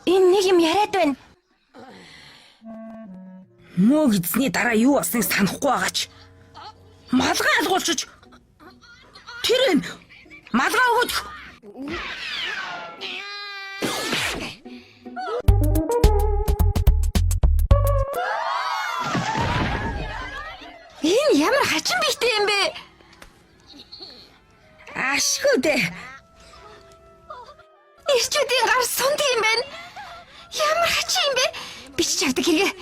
Энэ нэг юм яриад байна. Мөөг эзний дараа юу болсныг санахгүй байгаач. Малгай алгуулчиж. Тэр энэ малгай өгөөд. Энэ ямар хачин биетэй юм бэ? Ашгүй дээ. Ирчүүдийн гар сунт юм байна. Ямар хачин юм бэ? Бичиж авдаг хэрэг.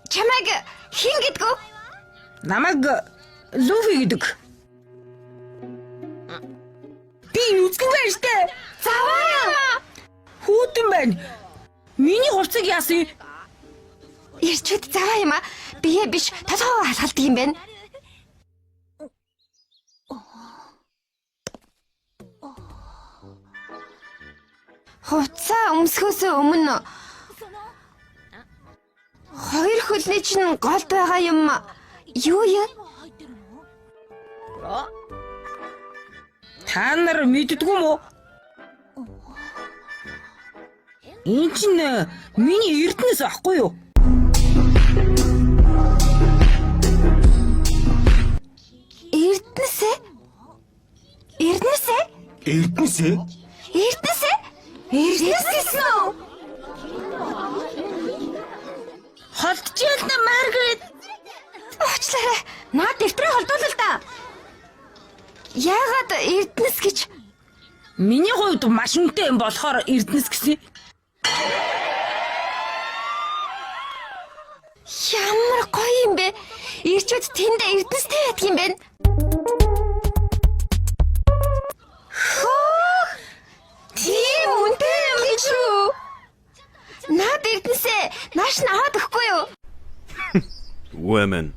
Чамайг хэн гэдгүү? Намайг Луфи гэдэг. Би нүцгэн байна штэ. Заваа. Хүүтэн байна. Миний хувцыг яасан юм? Ирчүүд заваа юм а. Бие биш толгоо алхалдаг юм байна. Хувцаа өмсөхөөс өмнө хоёр хөлний чинь голд байгаа юм юу юм? Та нар мэддэггүй юм уу? Энэ чинь миний эрдэнэс аахгүй юу? Эрдэнэсээ? Эрдэнэсээ? Эрдэнэсээ? Эрдэнэсээ? Эрдэнэс гэсэн үү? Холдчихлаа на Маргарет. Уучлаарай. Наад дэвтрээ холдуулал та. Яагаад Эрдэнэс гэж? Миний хувьд маш үнэтэй юм болохоор эрдэнэс гэсэн. Ямар гоё юм бэ? Ирчүүд тэнд Эрдэнэстэй байдаг юм байна. Хөөх! Тийм үнэтэй юм гэж үү? Наад Эрдэнэсээ нааш нь аваад өгөхгүй юу? Women.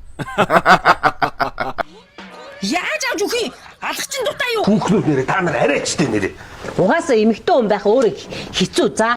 Яаж авч өгөх юм? Алах чинь дутаа юу? Хүүхнүүд нэрээ та нар арайчтай нэрээ. Угаасаа эмэгтэй хүн байх өөрөө хэцүү за.